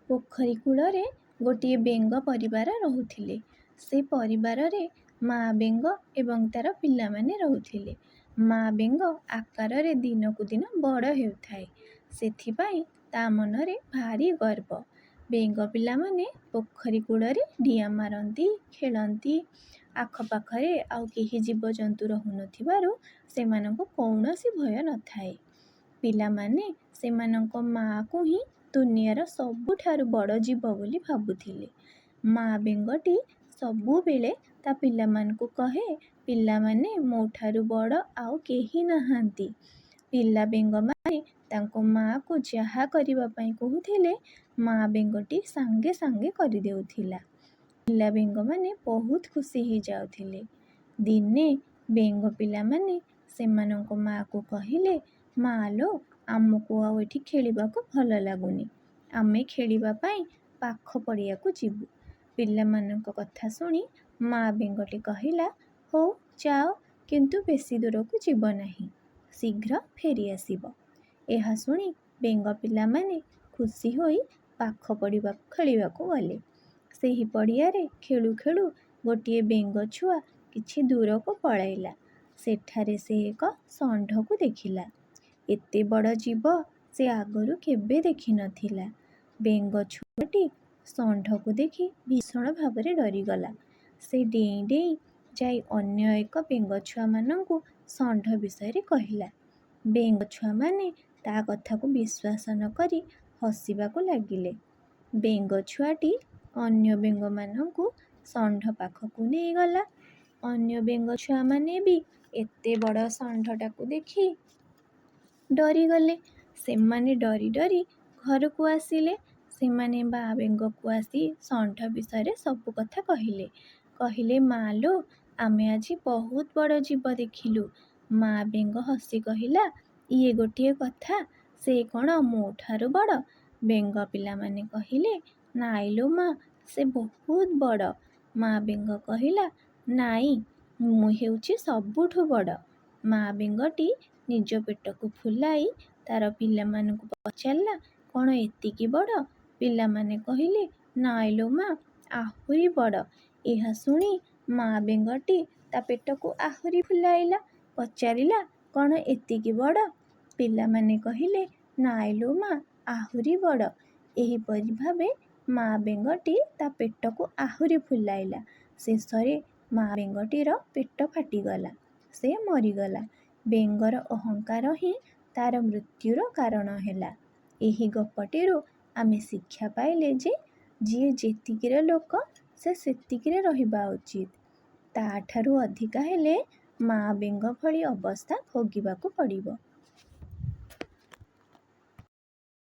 ପୋଖରୀ କୂଳରେ ଗୋଟିଏ ବେଙ୍ଗ ପରିବାର ରହୁଥିଲେ। ସେ ପରିବାରରେ ମାଆ ବେଙ୍ଗ ଏବଂ ତା'ର ପିଲାମାନେ ରହୁଥିଲେ। ମାଆ ବେଙ୍ଗ ଆକାରରେ ଦିନକୁ ଦିନ ବଡ଼ ହେଉଥାଏ। ସେଥିପାଇଁ ତା' ମନରେ ଭାରି ଗର୍ବ। ବେଙ୍ଗ ପିଲାମାନେ ପୋଖରୀ କୂଳରେ ଡିଆଁ ମାରନ୍ତି, ଖେଳନ୍ତି। ଆଖପାଖରେ ଆଉ କେହି ଜୀବଜନ୍ତୁ ରହୁନଥିବାରୁ ସେମାନଙ୍କୁ କୌଣସି ଭୟ ନଥାଏ। ପିଲାମାନେ ସେମାନଙ୍କ ମାଆକୁ ହିଁ ଦୁନିଆର ସବୁଠାରୁ ବଡ଼ ଜୀବ ବୋଲି ଭାବୁଥିଲେ। ମାଆ ବେଙ୍ଗଟି ସବୁବେଳେ ତା' ପିଲାମାନଙ୍କୁ କହେ, ପିଲାମାନେ, ମୋଠାରୁ ବଡ଼ ଆଉ କେହି ନାହାନ୍ତି। ପିଲା ବେଙ୍ଗମାନେ ତାଙ୍କ ମାଆକୁ ଯାହା କରିବା ପାଇଁ କହୁଥିଲେ, ମାଆ ବେଙ୍ଗଟି ସାଙ୍ଗେ ସାଙ୍ଗେ କରିଦେଉଥିଲା। ପିଲା ବେଙ୍ଗମାନେ ବହୁତ ଖୁସି ହେଇଯାଉଥିଲେ। ଦିନେ ବେଙ୍ଗ ପିଲାମାନେ ସେମାନଙ୍କ ମାଆକୁ କହିଲେ, ମାଆ ଲୋ, ଆମକୁ ଆଉ ଏଠି ଖେଳିବାକୁ ଭଲ ଲାଗୁନି। ଆମେ ଖେଳିବା ପାଇଁ ପାଖ ପଡ଼ିଆକୁ ଯିବୁ। ପିଲାମାନଙ୍କ କଥା ଶୁଣି ମାଆ ବେଙ୍ଗଟି କହିଲା, ହଉ ଯାଅ, କିନ୍ତୁ ବେଶୀ ଦୂରକୁ ଯିବ ନାହିଁ। ଶୀଘ୍ର ଫେରିଆସିବ। ଏହା ଶୁଣି ବେଙ୍ଗ ପିଲାମାନେ ଖୁସି ହୋଇ ପାଖ ପଡ଼ିଆକୁ ଖେଳିବାକୁ ଗଲେ। ସେହି ପଡ଼ିଆରେ ଖେଳୁ ଖେଳୁ ଗୋଟିଏ ବେଙ୍ଗ ଛୁଆ କିଛି ଦୂରକୁ ପଳାଇଲା। ସେଠାରେ ସେ ଏକ ଷଣ୍ଢକୁ ଦେଖିଲା। ଏତେ ବଡ଼ ଜୀବ ସେ ଆଗରୁ କେବେ ଦେଖିନଥିଲା। ବେଙ୍ଗ ଛୁଆଟି ଷଣ୍ଢକୁ ଦେଖି ଭୀଷଣ ଭାବରେ ଡରିଗଲା। ସେ ଡେଇଁ ଡେଇଁ ଯାଇ ଅନ୍ୟ ଏକ ବେଙ୍ଗ ଛୁଆମାନଙ୍କୁ ଷଣ୍ଢ ବିଷୟରେ କହିଲା। ବେଙ୍ଗ ଛୁଆମାନେ ତା' କଥାକୁ ବିଶ୍ୱାସ ନ କରି ହସିବାକୁ ଲାଗିଲେ। ବେଙ୍ଗ ଛୁଆଟି ଅନ୍ୟ ବେଙ୍ଗମାନଙ୍କୁ ଷଣ୍ଢ ପାଖକୁ ନେଇଗଲା। ଅନ୍ୟ ବେଙ୍ଗ ଛୁଆମାନେ ବି ଏତେ ବଡ଼ ଷଣ୍ଢଟାକୁ ଦେଖି ଡରିଗଲେ। ସେମାନେ ଡରି ଡରି ଘରକୁ ଆସିଲେ। ସେମାନେ ମାଆ ବେଙ୍ଗକୁ ଆସି ଷଣ୍ଢ ବିଷୟରେ ସବୁ କଥା କହିଲେ। କହିଲେ, ମାଆ ଲୋ, ଆମେ ଆଜି ବହୁତ ବଡ଼ ଜୀବ ଦେଖିଲୁ। ମାଆ ବେଙ୍ଗ ହସି କହିଲା, ଇଏ ଗୋଟିଏ କଥା, ସେ କ'ଣ ମୋଠାରୁ ବଡ଼? ବେଙ୍ଗ ପିଲାମାନେ କହିଲେ, ନାଇଁ ଲୋ ମା, ସେ ବହୁତ ବଡ଼। ମାଆ ବେଙ୍ଗ କହିଲା, ନାଇଁ, ମୁଁ ହେଉଛି ସବୁଠୁ ବଡ଼। ମାଆ ବେଙ୍ଗଟି ନିଜ ପେଟକୁ ଫୁଲାଇ ତା'ର ପିଲାମାନଙ୍କୁ ପଚାରିଲା, କ'ଣ ଏତିକି ବଡ଼? ପିଲାମାନେ କହିଲେ, ନାଇଁ ଲୋ ମା, ଆହୁରି ବଡ଼। ଏହା ଶୁଣି ମାଆ ବେଙ୍ଗଟି ତା' ପେଟକୁ ଆହୁରି ଫୁଲାଇଲା। ପଚାରିଲା, କ'ଣ ଏତିକି ବଡ଼? ପିଲାମାନେ କହିଲେ, ନାଇଁ ଲୋ ମା, ଆହୁରି ବଡ଼। ଏହିପରି ଭାବେ ମାଆ ବେଙ୍ଗଟି ତା' ପେଟକୁ ଆହୁରି ଫୁଲାଇଲା। ଶେଷରେ ମାଆ ବେଙ୍ଗଟିର ପେଟ ଫାଟିଗଲା। ସେ ମରିଗଲା। ବେଙ୍ଗର ଅହଙ୍କାର ହିଁ ତା'ର ମୃତ୍ୟୁର କାରଣ ହେଲା। ଏହି ଗପଟିରୁ ଆମେ ଶିକ୍ଷା ପାଇଲେ ଯେ ଯିଏ ଯେତିକିର ଲୋକ, ସେ ସେତିକିରେ ରହିବା ଉଚିତ। ତା'ଠାରୁ ଅଧିକା ହେଲେ ମାଆ ବେଙ୍ଗ ଭଳି ଅବସ୍ଥା ଭୋଗିବାକୁ ପଡ଼ିବ।